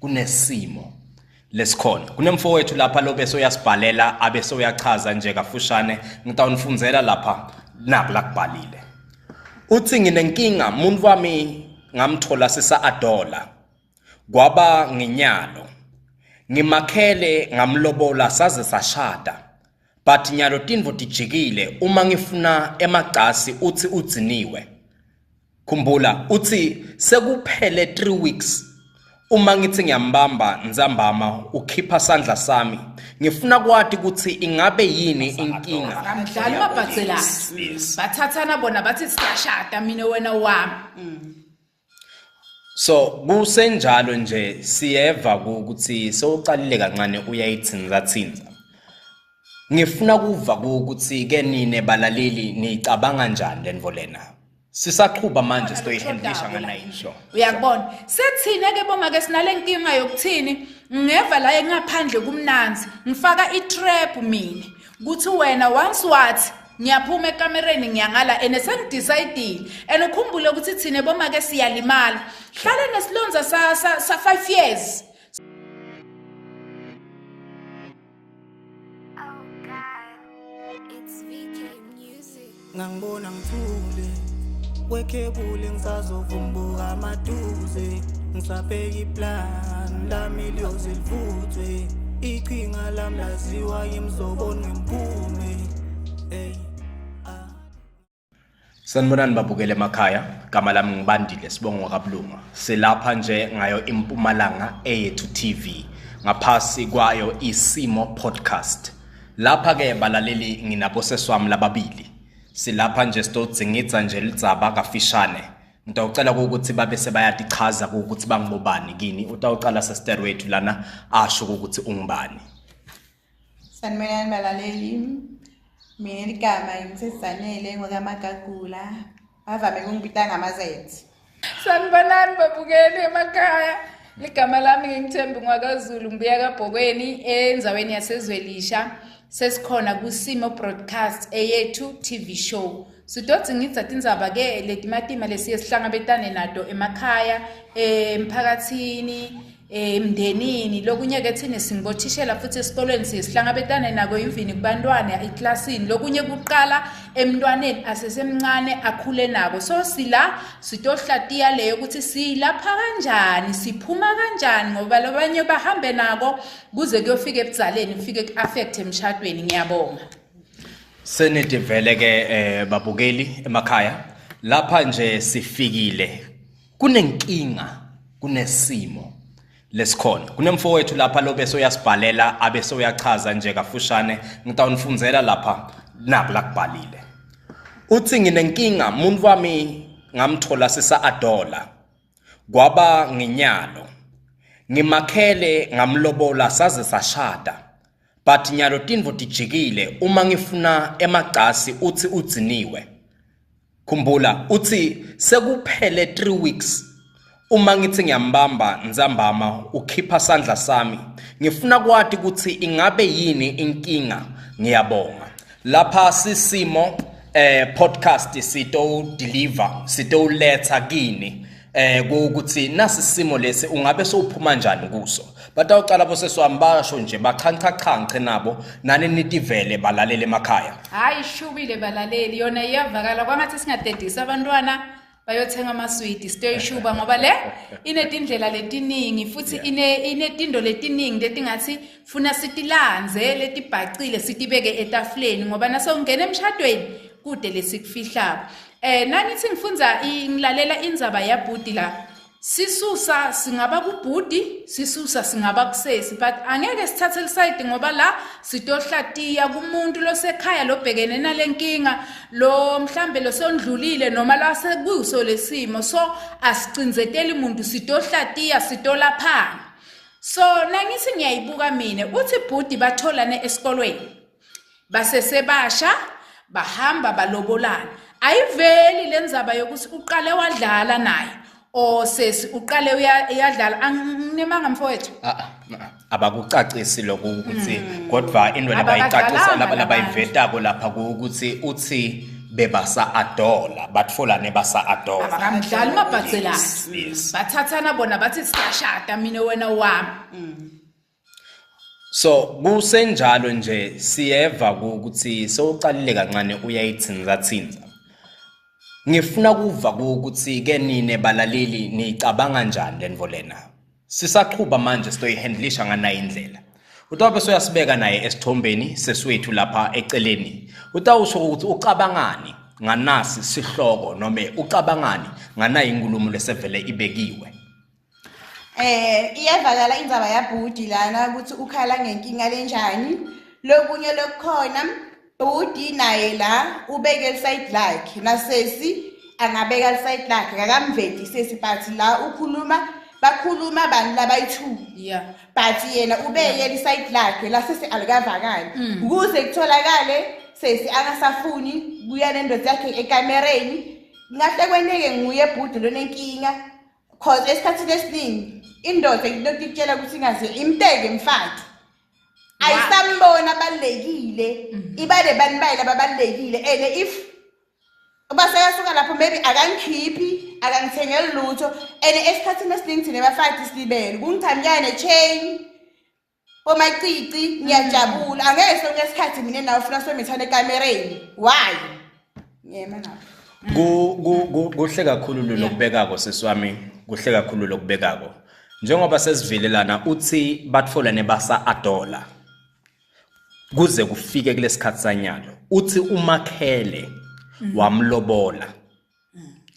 Kunesimo lesikhona. Kunemfowethu lapha lobe soyasibhalela abe soyachaza nje kafushane ngitawunifundzela lapha naku lakubhalile. Uthi nginenkinga muntu wami ngamthola sisa adola kwaba nginyalo ngimakhele ngamlobola saze sashada but nyalo tintfo tijikile uma ngifuna emagcasi uthi udziniwe Khumbula uthi sekuphele 3 weeks uma ngithi ngiyambamba ntsambama ukhipha sandla sami ngifuna kwati ukuthi ingabe yini inkinga Akamdlali umabhacelana. Bathathana bona bathi siyashada mina wena wami. So kusenjalo nje siyeva ukuthi sewuqalile kancane uyayithinza thinza. Ngifuna kuva ukuthi ke nine balaleli nicabanga njani lento lena. Sisaqhuba manje sitoyihandlisha nga 9 sure. Uyakubona. Sethina ke boma ke sinale nkinga yokuthini ngeva la engaphandle kumnanzi ngifaka itrap mina kuthi wena once wathi ngiyaphuma ekamereni ngiyangala and sengidecide and ukhumbule ukuthi thina boma ke siyalimala hlale nesilonza sa sa 5 years Ngangibona ngithule kwekhebule ngisazovumbuka maduze ngisabheka iplan lami liyoze livuthwe iqhinga lami laziwa yimzobona ngemphume hey ah. Sanibonani babukele emakhaya, gama lami ngibandile sibongo kaBulunga. Silapha nje ngayo iMpumalanga Eyethu TV ngaphasi kwayo Isimo Podcast. Lapha ke balaleli nginabo seswami lababili. Silapha nje sitodzingidza nje lidzaba kafishane. Ngitawucela ukuthi babe sebayatichaza ukuthi bangibobani kini. Utawucala sister wethu lana asho ukuthi ungubani. Sanibonani balaleli. Mina ligama ngisesanele ngwakamagagula. Bavame ukungibita ngamazethi. Sanibonani babukeli emakhaya. Ligama lami ngingithembi ngwakaZulu ngibuya kaBhokweni endaweni yaseZwelisha. Sesikhona kusimo broadcast eyethu TV show. Sidodzi ngidza tindzaba ke letimatima lesiye sihlangabetane nato emakhaya emphakathini emndenini lokunye ke thina singothishela futhi esikolweni siye sihlangabetane nako even kubantwana eklasini lokunye kuqala emntwaneni asesemncane akhule nako so sila sitohlatiya leyo ukuthi silapha kanjani siphuma kanjani ngoba labanye bahambe nako kuze kuyofika ebudzaleni kufike ku-affect emshadweni ngiyabonga Senide vele ke eh, babukeli emakhaya lapha nje sifikile Kunenkinga, kunesimo lesikhona. Kunemfowethu lapha lobe soyasibhalela abe soyachaza nje kafushane ngitawunifundzela lapha naku lakubhalile. Uthi nginenkinga muntu wami ngamthola sisa adola kwaba nginyalo ngimakhele ngamlobola saze sashada but nyalo tintfo tijikile uma ngifuna emagcasi uthi udziniwe Khumbula uthi sekuphele 3 weeks uma ngithi ngiyambamba ntsambama ukhipha sandla sami ngifuna kwati ukuthi ingabe yini inkinga ngiyabonga lapha sisimo eh podcast sito deliver sito letha kini eh ukuthi nasi simo lesi ungabe sowuphuma njani kuso batawucala boseswami basho nje bachanchachanche nabo nani nitivele balalele emakhaya hayi shubile balaleli yona iyavakala kwangathi singadedisa abantwana bayothenga amaswidi sitoyishuba ngoba le inetindlela letiningi futhi ine inetindo letiningi letingathi funa sitilandze letibhacile sitibeke etafuleni ngoba nasewungena emshadweni kude lesikufihlako eh nangithi ngifundza ngilalela indzaba yabhuti la sisusa singaba kubhudi sisusa singaba kusesi but angeke sithathe lisayidi ngoba la sitohlatiya kumuntu losekhaya lobhekene nalenkinga lo mhlambe losondlulile noma la sekuso lesimo so asicindzeteli muntu sitohlatiya sitolaphana so nangithi ngiyayibuka mina uthi bhudi batholane esikolweni basesebasha bahamba balobolana ayiveli lenzaba yokuthi uqale wadlala naye o sesi uqale uyadlala anginemanga mfowethu ah, ah, ah, abakucacisi lokho ukuthi hmm. kodwa into labayicacisa labayivetako lapha ukuthi uthi bebasa adola batfolane basa adola Abakamdlali mabhacelana. Yes. Bathathana bona bathi siyashada mina wena wami. So kusenjalo nje siyeva ukuthi sewuqalile kancane uyayithinza thinza. Ngifuna kuva ukuthi ke nine balaleli nicabanga njani lento lena. Sisaqhuba manje sitoyihandlisha nganayi indlela. Utawube soyasibeka naye esithombeni seswethu lapha eceleni. Utawusho ukuthi ucabangani nganasi sihloko noma ucabangani nganayi inkulumo lesevele ibekiwe. Eh iyavakala indzaba yabhudi lana ukuthi ukhala ngenkinga lenjani. Lokunye lokukhona bhudi naye la ubeke side lakhe nasesi angabeka side lakhe kakamvedi sesi but la ukhuluma bakhuluma abantu labayi-two Yeah. but yena ubeke liside lakhe la sesi alikavakali ukuze kutholakale sesi angasafuni kuya nendoda yakhe ekamereni ngahle kwenteke nguye bhudi lonenkinga cause esikhathini esiningi indoda into ikutshela ukuthi ingaze imteke mfati ayisambona abalulekile iba nebani bayo lababalulekile and if uba sekasuka lapho maybe akangikhiphi akangithengeli lutho and esikhathini esiningi thina bafati silibele kungithamiyane ne-chain omacici ngiyajabula angeke sonke isikhathi mina nawe ufuna somithane ekamereni why ngiyema lapho Ku ku- ku- kuhle kakhulu lokubekako seswami kuhle kakhulu lokubekako njengoba sesivile lana uthi batfolane basa adola kuze kufike kulesikhathi sanyalo uthi umakhele wamlobola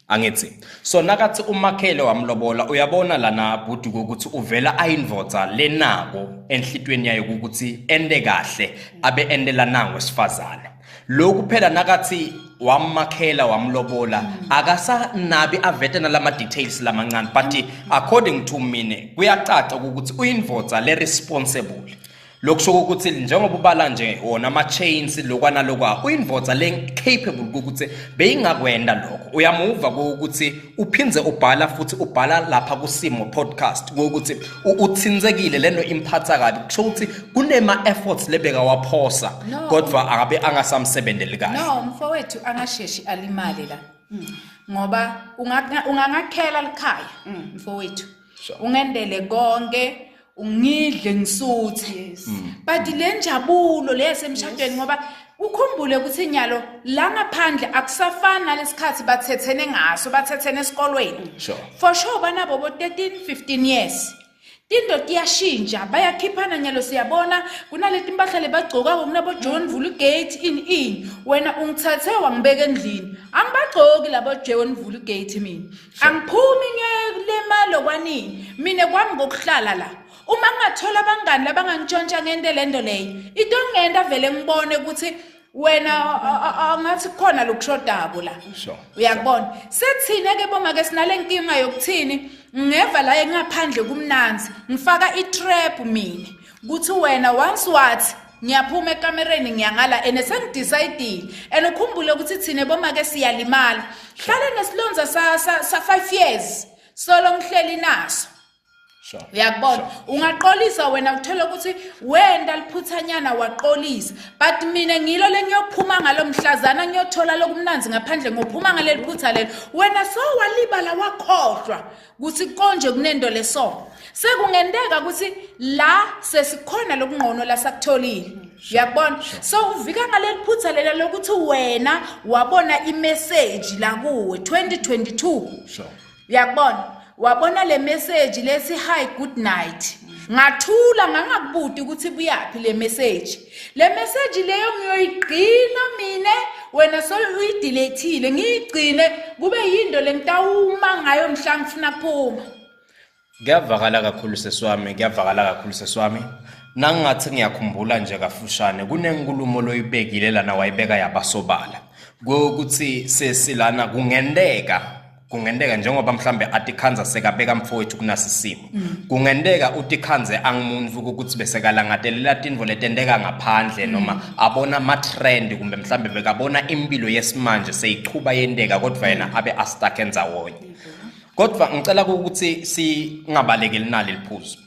angithi so nakathi umakhele wamlobola uyabona lana bhuti ukuthi uvela ayindvodza lenako enhlitweni yayo ukuthi ende kahle abe endela nango wesifazane lokhu phela nakathi wammakhela wamlobola akasanabi avete nalama details lamancane but according to mina kuyacaca ukuthi uyindvodza le responsible lokusho ukuthi njengoba ubala nje wona ama-chains lokwa nalokwa uyindvodza le capable ukuthi beyingakwenda lokho uyamuva ukuthi uphindze ubhala futhi ubhala lapha kusimo podcast ukuthi uthintekile lento imphatha kabi kusho ukuthi kunema-efforts lebeka waphosa No. kodwa akabe angasamsebenzeli kahle No, mfowethu angasheshi alimale la. Ngoba ungangakhela likhaya mfowethu. Sure. Ungendele konke ungidle ngisuthe. Yes. But le njabulo le yasemshadweni ngoba ukhumbule ukuthi nyalo la ngaphandle akusafani nalesikhathi bathethene ngaso bathethene esikolweni. Sure. For sure banabo bo 13 15 years. Tinto tiyashintsha bayakhiphana nyalo siyabona kunaleti mpahla lebagcokako kunabo John Vulugate in in wena ungithathe wangibeka endlini angibagcoki labo John Vulugate mina angiphumi ngelemalo kwanini mina kwami ngokuhlala la uma ngingathola abangani labangangitshontsha ngente lento leyo into engingenta vele ngibone ukuthi wena angathi kukhona lokushodako la Sure. uyakubona sethina ke boma ke sinale nkinga yokuthini ngeva la engaphandle kumnanzi ngifaka i-trap mina kuthi wena once wathi ngiyaphuma ekamereni ngiyangala and sengidecidile and ukhumbule ukuthi thina boma ke siyalimala hlale nesilonza sa, sa, sa 5 years solo ngihleli naso Sure. uyakubona Sure. ungaqolisa wena uthole ukuthi wenda liphuthanyana waqolisa but mina ngilo lengiyophuma ngalo mhlazana ngiyothola lokumnanzi ngaphandle ngophuma ngaleli phutha lelo wena so walibala wakhohlwa ukuthi konje kunento leso sekungenteka ukuthi la sesikhona lokungqono la sakutholile uyakubona so uvika ngaleli phutha lela lokuthi wena wabona imessage la kuwe 2022 Sure. uyakubona wabona le message lesi hi good night ngathula ngangakubudi ukuthi buyaphi le message le message leyo ngiyoyigcina mina wena soyidilethile ngiyigcine kube yinto lengitawuma ngayo mhla ngifuna kuphuma Kuyavakala kakhulu seswami, kuyavakala kakhulu seswami. Nangingathi ngiyakhumbula nje kafushane kunenkulumo loyibekile lana wayibeka yabasobala. Ukuthi sesilana kungenteka kungenteka njengoba mhlambe atikhanza sekabeka mfowethu kunasi simo. Kungenteka utikhanze angumuntu ukuthi bese kalangatelela tintfo letenteka ngaphandle noma abona ama trend kumbe mhlambe bekabona impilo yesimanje seyichuba yenteka kodwa yena abe astuck endzawonye. Kodwa ngicela ukuthi singabalekeli nali liphuzu.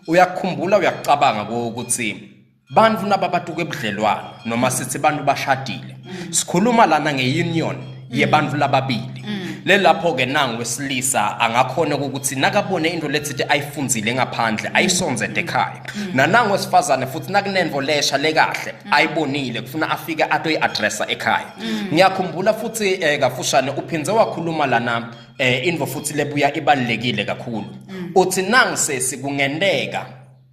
Uyakukhumbula uyakucabanga ukuthi bantu nababatuka ebudlelwano noma sithi bantu bashadile. Sikhuluma lana nge-union yebantfu lababili. Lelapho ke nangu wesilisa angakhona ukuthi nakabone into letsite ayifundzile ngaphandle ayisondzete ekhaya. Nanangu wesifazane futhi nakunentfo lesha lekahle ayibonile kufuna afike atoyi-addressa ekhaya. Ngiyakhumbula futhi kafushane uphindze wakhuluma lana intfo futhi lebuya ibalulekile kakhulu. Uthi nangisesi kungenteka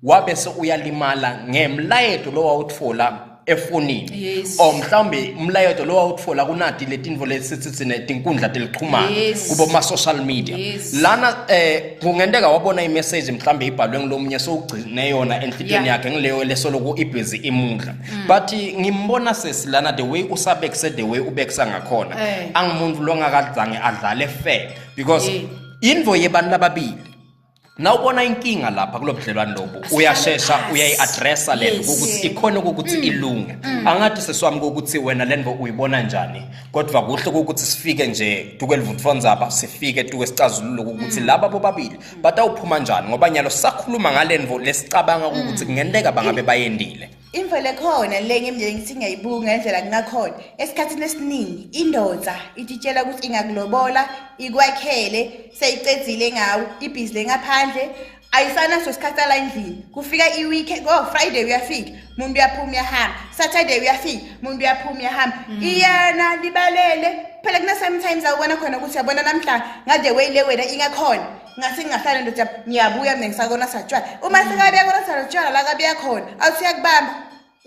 wabese uyalimala ngemlayeto lo wawutfola efonini Yes. or mhlawumbe umlayeto lo wawutfola kunati letintfo lesithi tsine tinkundla telichumana kubo ma social media. Lana kungenteka wabona imessage mhlawumbe ibhalwe ngilomunye sowugcine yona enhlitiyweni yakhe ngileyo lesoloku ibhizi imudla. But ngimbona sesi lana, the way usabekise, the way ubekisa ngakhona, angumuntu longakazange adlale fair because intfo yebantu lababili, nawubona inkinga lapha kulo budlelwane lobu, uyashesha phasi. Uyayi-addressa lento ukuthi ikhona ukuthi ilunge. Angathi sesiwami ukuthi wena lento uyibona njani, kodwa kuhle ukuthi sifike nje tukwelivutfondzaba, sifike tuke sicazululo ukuthi laba bobabili batawuphuma njani, ngoba nyalo sisakhuluma ngalento lesicabanga ukuthi kungenteka bangabe bayendile. Imvelo ekhona le ngimnje ngithi ngiyayibuka ngendlela kungakhona. Esikhathini esiningi indoda ititshela ukuthi ingakulobola, ikwakhele, seyicedzile ngawe, ibhizi lengaphandle, ayisanaso isikhathi sala endlini. Kufika i-weekend, oh Friday uyafika, umuntu uyaphuma uyahamba, Saturday uyafika, umuntu uyaphuma uyahamba. Iyana libalele. Phela kuna sometimes awubona khona ukuthi uyabona namhla ngade way le wena ingakhona. Ngase ngingahlala ndoda yami, ngiyabuya mina ngisakona satshwala. Uma sekabuya kona satshwala la kabuya khona, awuthi uyakubamba.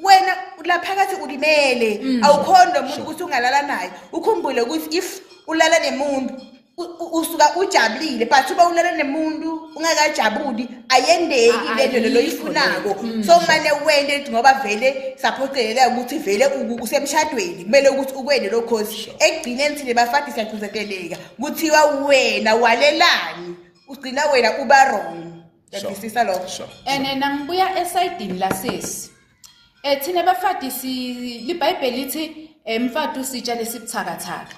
Wena laphakathi ulimele, awukhoni nomuntu ukuthi ungalala naye. Ukhumbule ukuthi if ulala nemuntu usuka ujabulile, but uba ulala nemuntu ungakajabuli ayendeki le nto lelo Ayikho oyifunako. So mane wende ngoba vele saphoqeleleka ukuthi vele usemshadweni, kumele ukuthi ukwende lo cause ekugcineni thina bafati siyagcizeteleka, kuthiwa wena walelani, ugcina wena uba wrong. Yavisisa lokho? Sure. And nangibuya esayidini lasesi, thina bafati si liBhayibheli lithi mfati usitsha lesibuthakathaka.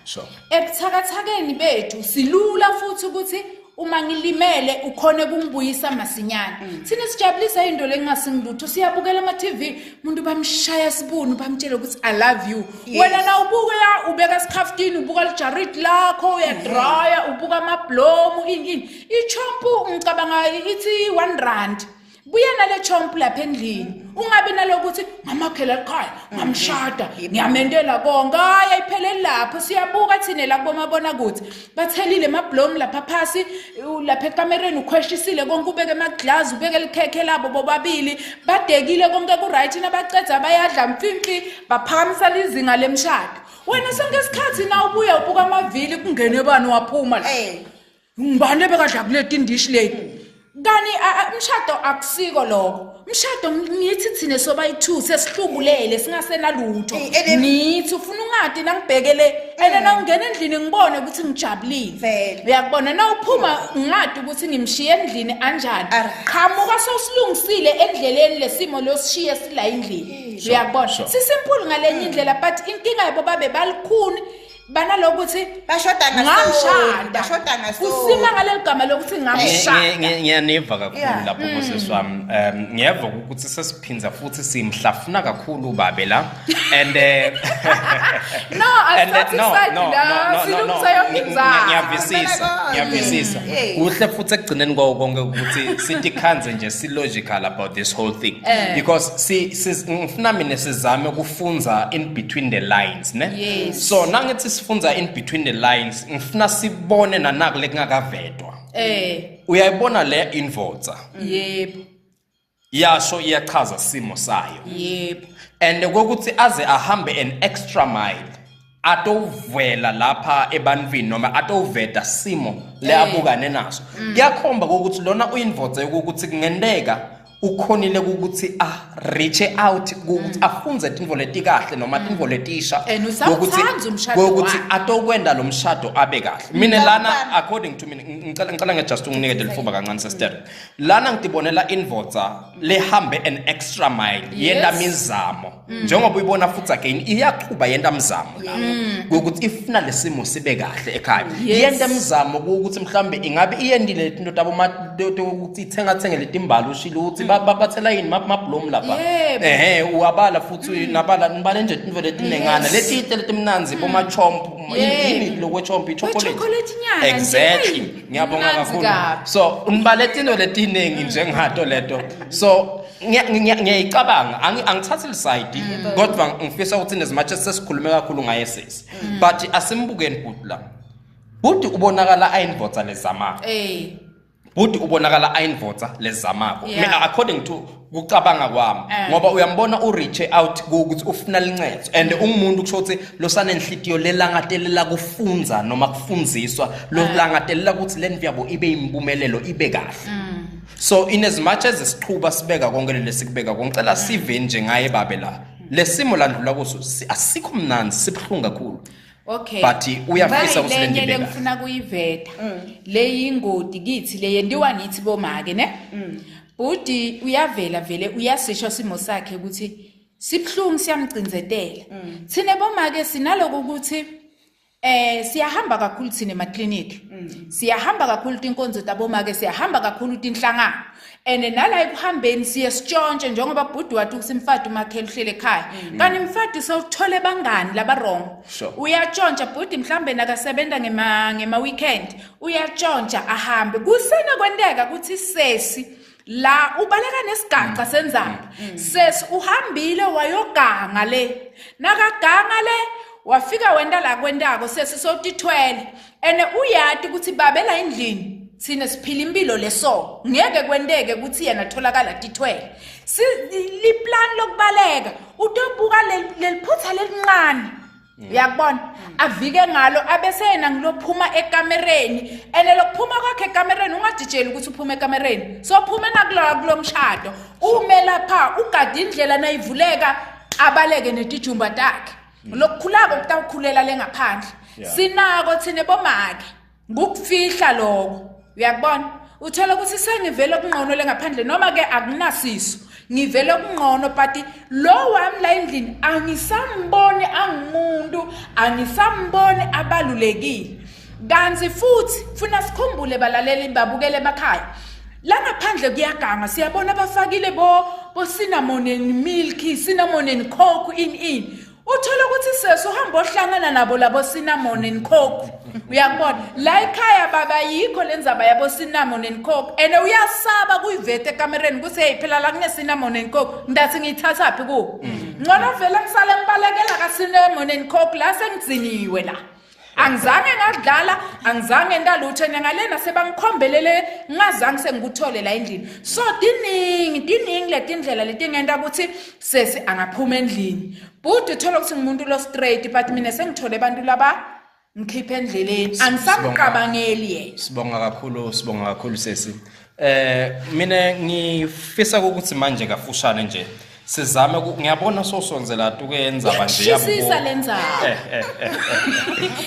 Ebuthakathakeni bethu silula futhi ukuthi uma ngilimele ukhone kungibuyisa masinyane. Thina sijabulisa into lengasingilutho, siyabukela ama TV, umuntu bamshaya sibunu bamtshela ukuthi I love you. Wena na ubuka ubeka sikhaftini, ubuka lijarit lakho, uyadraya, ubuka amablomu, ini ini. Ichompu ngicabanga ithi 1 rand. Buya nale chomp lapha endlini, ungabi nalokuthi ngamakhela ekhaya, ngamshada, ngiyamendela konke, hayi ayipheleli lapho. Siyabuka thina la kubomabona kuthi bathelile amablomu lapha phasi, lapha ekamereni ukhweshisile konke, ubeke amaglazi, ubeke likhekhe labo bobabili, badekile konke ku-right, nabaceda bayadla mfimfi, baphakamisa lizinga lemshado. Wena sonke isikhathi na ubuya ubuka amavili, kungene bani, waphuma la, ngibani ebekadla kuleti indishi leyi kani umshado akusiko lokho. Umshado ngithi thina sobayi-two sesihlubulele singasenalutho. Ngithi ufuna ungadi nangibhekele and nawungena endlini ngibone ukuthi ngijabulile. Vele. Uyakubona nawuphuma ngingadi ukuthi ngimshiye endlini anjani. Alright. Qhamuka sowusilungisile endleleni lesimo losishiye sila endlini, uyakubona? Sisimple ngalenye indlela, but inkinga yabo babe balikhuni banalokuthi Bashoda ngasori, ngamshada. Bashoda ngasori. Kusima ngaleli gama lokuthi ngamshada. Ngiyaniva kakhulu lapho bosesi wami. Ngiyeva ukuthi sesiphinza futhi simhlafuna kakhulu babe la and No, and asithathi no, iside no, la, no, no, no, silungisa yonke indzaba. Ngiyavisisa, ngiyavisisa. Kuhle futhi ekugcineni kwawo konke ukuthi sithi khanze nje si logical about this whole thing because si ngifuna mina sizame ukufunza in between the lines, ne? Yes. So nangithi sifunza in between the lines, ngifuna sibone nanaku lekungakavedwa. Uyayibona le indvodza, yasho iyachaza simo sayo and kokuthi aze ahambe an extra mile atovela lapha ebantwini noma atoveta simo le abukane naso, kuyakhomba ukuthi lona uyindvodza yokuthi kungenteka ukhonile ukuthi a reach out ukuthi afunze tintfo letikahle noma tintfo letisha And usamthanda umshado kokuthi wakhe. atokwenda lo mshado abe kahle. Mina lana, Ngicabanga- according to mina, ngicela nge-just unginikete lifuba kancane, sister. Lana ngitibonela indvodza lehambe an extra mile, yenta mizamo, njengoba uyibona futhi again iyaqhuba yenta mzamo lapho ukuthi ifuna lesimo sibe kahle ekhaya. Yenta mzamo ukuthi mhlambe ingabe iyendile into tabo ukuthi ithenga thenge letimbali, ushilo ukuthi Bathela yini mabloom lapha? Yebo. Ehhe, uwabala futhi nabala nibale nje tintfo letinengana letite letimnandzi bomachomp. Yebo. Yini lokwechomp i-chocolate. Kwe-chocolate nyana nje, Exactly. eyi, Ngiyabonga mnandzi kakhulu. kabi. So nibale tintfo letiningi njengato leto. So ngiyayicabanga angithathi lisayidi kodwa ngifisa ukuthi as much as sesikhulume kakhulu ngaye sesi. But asimbukeni bhuti la. Bhuti ubonakala ayindvodza lezamako. Bhuti ubonakala ayindvodza lezamako. Mina according to kucabanga kwami ngoba uyambona u reach out ukuthi ufuna lincedo and ungumuntu kusho ukuthi losanenhlitiyo lelangatelela kufunza noma kufundziswa lolangatelela ukuthi lendlu yabo ibe impumelelo ibe kahle. So in as much as siqhuba sibeka konke lesikubeka ngicela sive nje ngaye babe la. Lesimo landlula kuso asikho mnandzi sibuhlungu kakhulu. Okay. But uyafisa ukuthi Lenye lento ibe kahle. lengifuna kuyiveta. Leyingodi kithi leyendiwa ngithi bomake ne. Bhuti uyavela vele uyasisho simo sakhe ukuthi sibhlungu siyamcinzetela. Thina bomake sinaloko ukuthi siyahamba kakhulu thina emakliniki. Siyahamba kakhulu tinkonzo tabomake, siyahamba kakhulu tinhlangano. And nala ekuhambeni siye sitshontshe njengoba bhuti wathi ukuthi mfati umakhela uhlele ekhaya. Kanti mfati sewuthole bangani laba wrong. Uyatshontsha bhuti mhlambe nakasebenza ngema weekend, uyatshontsha ahambe. Kusena kwenteka ukuthi sesi la ubaleka nesigaxa senzaba. Sesi uhambile wayoganga le. Nakaganga le wafika wenta la kwentako sesi sotithwele. Ene uyati ukuthi babela endlini thina siphila impilo leso ngeke kwenteke ukuthi yena tholakala tithwele. Liplan lokubaleka utobuka leliphutha lelincane. Uyakubona avike ngalo abese yena ngilophuma ekamereni ene lokuphuma kwakhe ekamereni ungajijeli ukuthi uphume ekamereni so phume nakulo kulomshado ume lapha ugade indlela nayivuleka abaleke netijumba takhe lokukhulako kutawukhulela lengaphandle. Sinako thina bomake ngukufihla lokho. Uyakubona uthola ukuthi sengivele okungqono lengaphandle noma ke akunasiso ngivele okungqono but lo wami la endlini angisamboni angumuntu, angisamboni abalulekile. Kanti futhi funa sikhumbule balaleli babukele emakhaya la ngaphandle kuyaganga, siyabona abafakile bo cinnamon and milk, cinnamon and coke in uthola ukuthi sesi uhamba ohlangana nabo labo cinnamon and coke. Uyakubona la ekhaya baba yikho lenzaba yabo cinnamon and coke and uyasaba kuyiveta ekamereni ukuthi hey phela la kune cinnamon and coke ngidathi ngiyithathaphi ku ngcono vele ngisale ngibalekela ka cinnamon and coke la sengigciniwe la angizange ngadlala, angizange ntalutho ngalena sebangikhombelele ngazange sengikuthole la endlini. So tiningi letindlela letingenta ukuthi sesi angaphuma endlini. Bhuti uthola ukuthi ngumuntu lo straight but mina sengithole abantu laba ngikhiphe endleleni angisamqabangeli yena. Sibonga kakhulu, sibonga kakhulu sesi. Mina ngifisa ukuthi manje kafushane nje sizame ngiyabona sosonzela tukenza nje yabo. Shisisa lendzaba.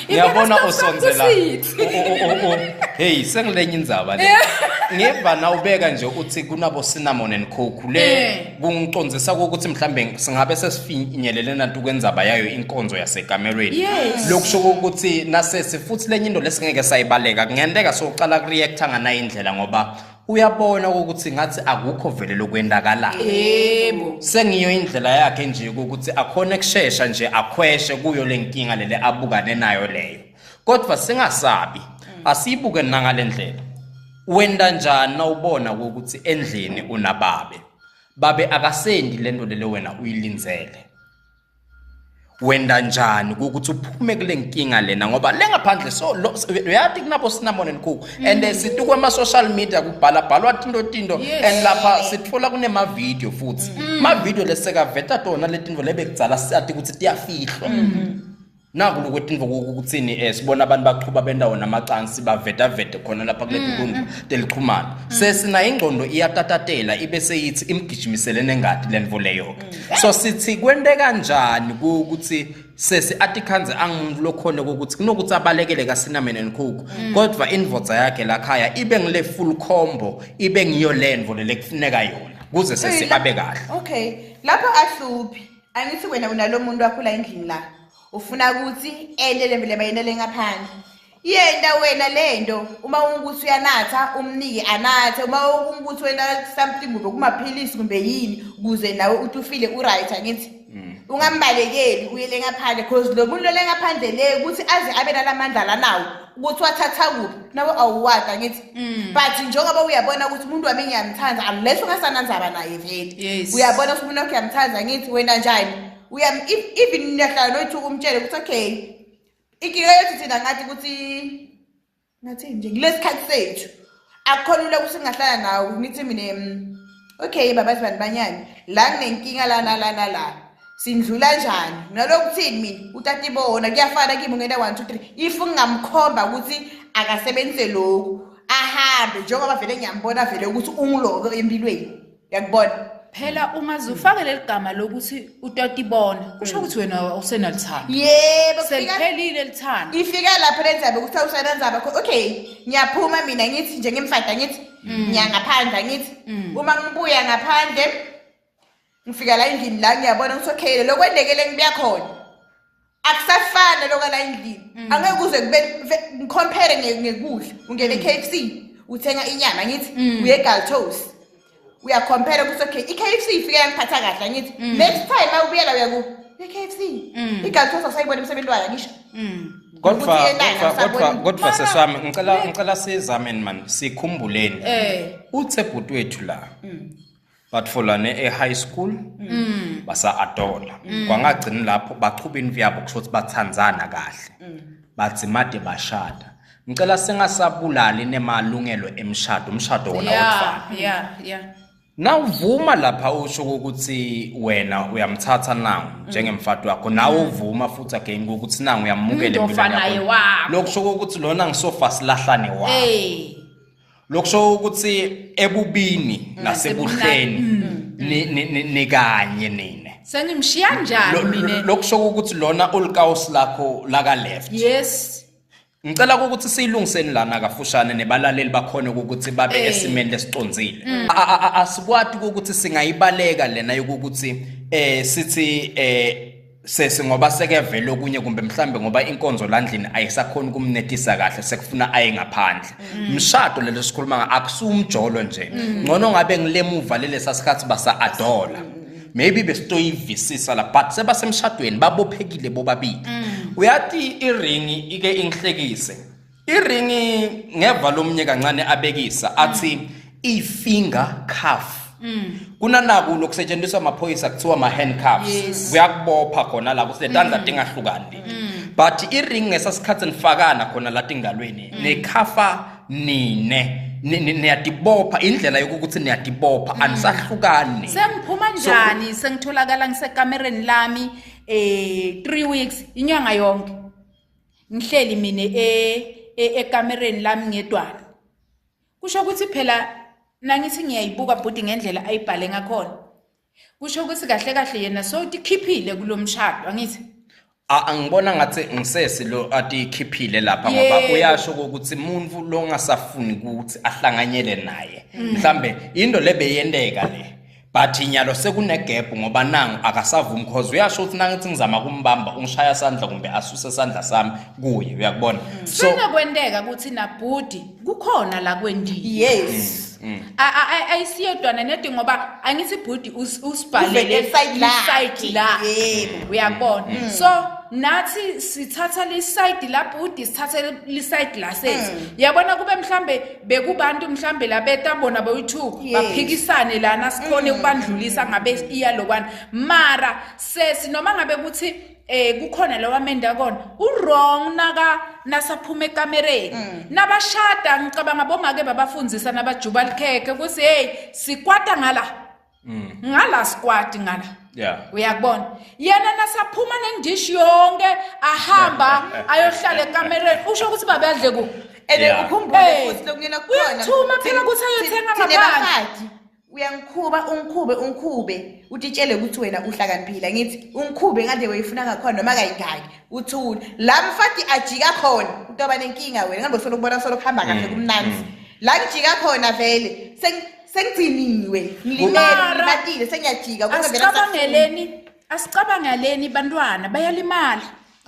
Ngiyabona Impela usonzela. sithi. Hey, sengilenye indzaba le. Ngeva na ubeka nje uthi kunabo cinnamon and coke le kungicondzisa ukuthi mhlambe singabe sesifinyelele nantu kwenzaba yayo inkonzo yasekamerweni. Lokusho ukuthi nasesi futhi lenye into lesingeke sayibaleka kungenteka soqala kureacta nganayo indlela ngoba uyabona ukuthi ngathi akukho vele lokwendakalayo. Sengiyo indlela yakhe nje ukuthi akhone kushesha nje akhweshe kuyo lenkinga lele abukane nayo leyo. Kodwa singasabi, asibuke nangalendlela. Wenda njani nawubona ukuthi endlini unababe? Babe akasendi lento lele wena uyilindzele. Wenda njani ukuthi uphume kule nkinga lena ngoba le ngaphandle so uyathi kunabo cinnamon and coke and situkwe ama social media kubhala bhalwa tinto tinto and lapha sithola kunema video futhi ma video lesekaveta tona letinto lebekudzala siyathi ukuthi tiyafihlwa. Naku lokwetinto ukuthini sibona abantu baqhuba bendawo namacansi baveta vete khona lapha kule tinkundla telichumana. Sesina ingqondo iyatatatela ibe seyithi imgijimisele nengadi lento leyo. So sithi kwente kanjani ukuthi sesi atikhanze angumuntu lokhona ukuthi kunokuthi abalekele ka cinnamon and coke kodwa indvodza yakhe la khaya ibe ngile full combo ibe ngiyo lendvo lele kufuneka yona kuze sesi abe kahle. Okay, lapho ahluphi. Angithi wena unalo muntu wakho la endlini la. Ufuna ukuthi ende le vele bayendele ngaphandle. Yenta wena lento uma ungukuthi uyanatha umnike anathe, uma ungukuthi wena something kumbe kumaphilisi kumbe yini ukuze nawe uthi ufile uright angithi. Ungambalekeli uyele ngaphandle cause lo muntu lo ngaphandle le ukuthi aze abe nalamandla lanawo ukuthi wathatha kuphi nawe awuwadi angithi. But njengoba uyabona ukuthi umuntu wami ngiyamthanda unless ungasanandzaba naye vele. Yes. Uyabona ukuthi umuntu wakho uyamthanda angithi wena njani? Uyam even niyahlala noyithu umtshele ukuthi okay inkinga yethu thina ngathi ukuthi ngathi nje kulesikhathi sethu akukho lula ukuthi ngingahlala nawe ngithi mina okay baba sibani banyani la nginenkinga la nala nala sindlula njani nalokuthini mina utatibona kuyafana kimi ungena 1 2 3 if ngingamkhomba ukuthi akasebenzise lokhu ahambe njengoba vele ngiyambona vele ukuthi ungiloko empilweni Uyakubona? Phela ungaze ufake leli gama lokuthi utatibona kusho ukuthi wena usenalithando. Yebo, kufika Seliphelile lithando. ifika lapho lenzaba ukuthi awusenandzaba kho okay ngiyaphuma mina ngithi nje ngimfada ngithi ngiya ngaphandle ngithi uma ngibuya ngaphandle ngifika la endlini la ngiyabona ukuthi okay lokwendekele ngibuya khona akusafani lokho la endlini angeke kuze kube ngicompare ngekudla ungene e-KFC uthenga inyama ngithi uye eGaltos uyacompare ukuthi okay i-KFC ifike yangiphatha kahle ngithi next time awubuyela uya ku i-KFC iGaltos awusayibona emsebenzi wayo ngisho Kodwa Ukuthi yena kodwa kodwa akasaboni. kodwa seswami ngicela sizameni man sikhumbuleni. Uthe bhuti wethu la. Batfolane e-high school basa-adola kwangagcini lapho bachuba imvi yabo kusho ukuthi bathandzana kahle badzimade bashada ngicela singasabulali nemalungelo emshado umshado wona wodvwana Yeah, yeah, yeah. nawuvuma lapha usho ukuthi wena uyamthatha nangu njengemfati wakho nawe uvuma futhi again ukuthi nangu uyamukela Umuntu empilweni ofanayo yakho wakho. lokusho ukuthi lona ngisofa silahlane wakho Hey. Lokusho ukuthi ebubini nasebuhleni nikanye nine. Sengimshiya njani mina? Lokusho ukuthi lona ulikawusi lakho laka left. Yes. Ngicela ukuthi siyilungiseni lana kafushane nebalaleli bakhona ukuthi babe esimeni lesicondzile. Asikwati ukuthi singayibaleka lena yokuthi sithi sesi ngoba sekevele okunye kumbe mhlambe ngoba inkonzo landlini ayisakhoni kumnetisa kahle sekufuna aye ngaphandle. Mshado lelo sikhuluma nga akusumjolo nje. Ngcono ngabe ngilemuva lelesa sikhathi basa adola. Maybe besitoyivisisa la but sebasemshadweni babophekile bobabili. Uyathi iringi ike ingihlekise. Iringi ngeva lomnye kancane abekisa athi i-finger cuff. Kunanaku lokusetshenziswa amaphoyisa kuthiwa ama-handcuffs. Yes. Kuyakubopha khona la ukuthi letandla tingahlukani leti. But iringi ngesasikhathi nifakana khona la tingalweni nikhafa nine niyatibopha indlela yokuthi niyatibopha anisahlukani. Sengiphuma njani sengitholakala ngisekamereni lami 3 weeks inyanga yonke. Ngihleli mina ekamereni lami ngedwana. Kusho ukuthi phela nangithi ngiyayibuka bhuti ngendlela ayibhale ngakhona. Kusho ukuthi kahle kahle yena sowutikhiphile kulomshado angithi. Angibona ngathi ngisesi lo atikhiphile lapha ngoba uyasho ukuthi umuntu longasafuni ukuthi ahlanganyele naye. Mhlambe into lebeyenteka le. But nyalo sekunegap ngoba nangu akasavumi cause uyasho ukuthi nangithi ngizama kumbamba ungishaya sandla kumbe asuse sandla sami kuye uyakubona. So Sinokwenteka ukuthi nabhudi kukhona la kwendile. Yes. Ayisiyodwana nedi ngoba angithi bhudi usibhalele Uvele iside lakhe. iside la. Yebo. Uyakubona. So nathi sithatha liside la bhudi sithathe liside la sesi. Yabona kube mhlambe bekubantu mhlambe labeta bona boyi-2 Yes. baphikisane lana sikhone ukubandlulisa ngabe iyalokwana. Mara sesi noma ngabe kuthi kukhona lawa menda kona u-wrong naka nasaphuma ekamereni nabashada ngicabanga bomake babafundzisa nabajuba likhekhe ukuthi hey sikwata ngala ngala sikwati ngala uyakubona yena nasaphuma nendishi yonke ahamba ayohlala ekamereni usho ukuthi babadle ku And ukhumbule futhi lokungena kukhona. Uyathuma phela ukuthi ayothenga Thina ngaphandle. bafati, Uyangiqhuba ungikhube ungikhube utitshele ukuthi wena uhlakaniphile ngithi ungikhube ngale wayifuna ngakhona noma kayingaki uthule la mfati ajika khona utoba nenkinga wena ngambe solo kubona solo kuhamba kahle kumnandi la ngijika khona vele sengigciniwe ngilimele Mara, ngilimatile sengiyajika kodwa vele angisafuni. Asicabangeleni bantwana bayalimala.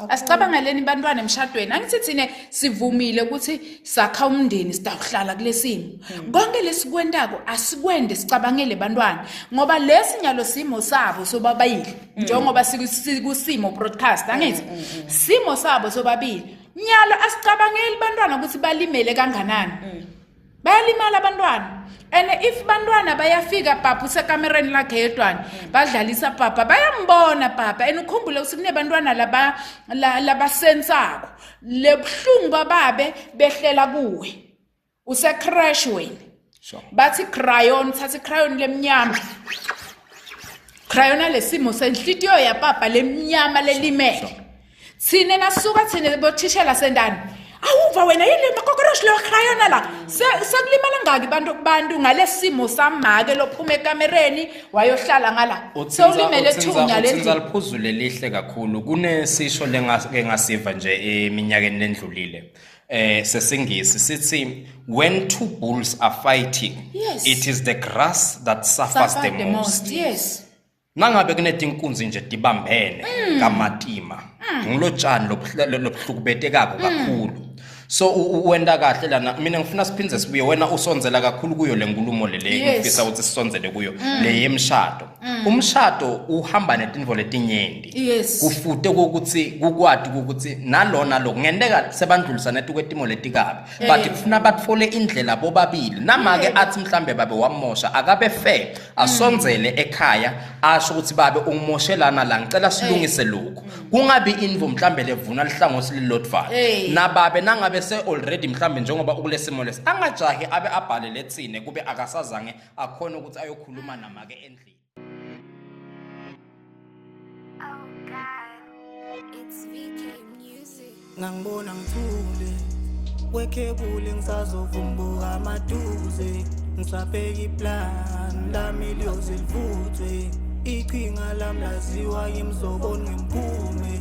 Asicabangeleni bantwana emshadweni. Angithi thine sivumile ukuthi sakha umndeni, sitawuhlala kulesimo. Konke lesikwentako asikwende sicabangele bantwana, ngoba lesi nyalo simo sabo sobabili, njengoba sikusimo broadcast, angithi simo sabo sobabili. Nyalo asicabangeli bantwana ukuthi balimele kanganani. Bayalimala abantwana. And if bantwana bayafika, papa usekamereni lakhe yedwana, badlalisa papa, bayambona papa. And ukhumbule ukuthi kunebantwana laba labasensako lebuhlungu bababe behlela kuwe, use-crash wena. Bathi crayon, thatha icrayon lemnyama, crayona lesimo senhlitiyo yapapa lemnyama lelimele. Thine nasuka thine bothishela sendani, awuva wena yini le makokoroshi leyo crayona la. Sekulimala ngaki bantu ngalesimo samake lophuma ekamereni wayohlala ngala, sewulimele thunya. Uthinza liphuzu lelihle kakhulu. Kunesisho lengasiva nje eminyakeni lendlulile sesingisi, sithi, "When two bulls are fighting, it is the grass that suffers suffer the most." Nangabe kunetinkunzi nje tibambene kamatima, ngilotshani lobuhlukubetekako kakhulu. So wenda kahle lana. Mina ngifuna siphindze sibuye, wena usondzela kakhulu kuyo le nkulumo le ngifisa ukuthi sisondzele kuyo le yemshado. Umshado uhamba netintfo letinyenti. Kufute ukuthi kukwati ukuthi nalona lo kungenteka sebandlulisana etukwetimo letikabi, but kufuna batfole indlela bobabili. Namake athi mhlambe babe wamosha, akabe fair, asondzele ekhaya, asho ukuthi, "Babe, ungimoshelana la, ngicela silungise lokhu." Kungabi intfo mhlambe levuna lihlangothi lilodvwana. Nababe nangabe se already mhlambe njengoba ukulesimo lesi, angajahi abe abhale letsine kube akasazange akhona ukuthi ayokhuluma namake endlini. Oh God, it's VK Music. Ngangibona ngithule kwekhebuli, ngisazovumbuka amaduze, ngisabheka iplan lami liyoze livuthwe, iqhinga lami laziwa yimzoboni ngemphume.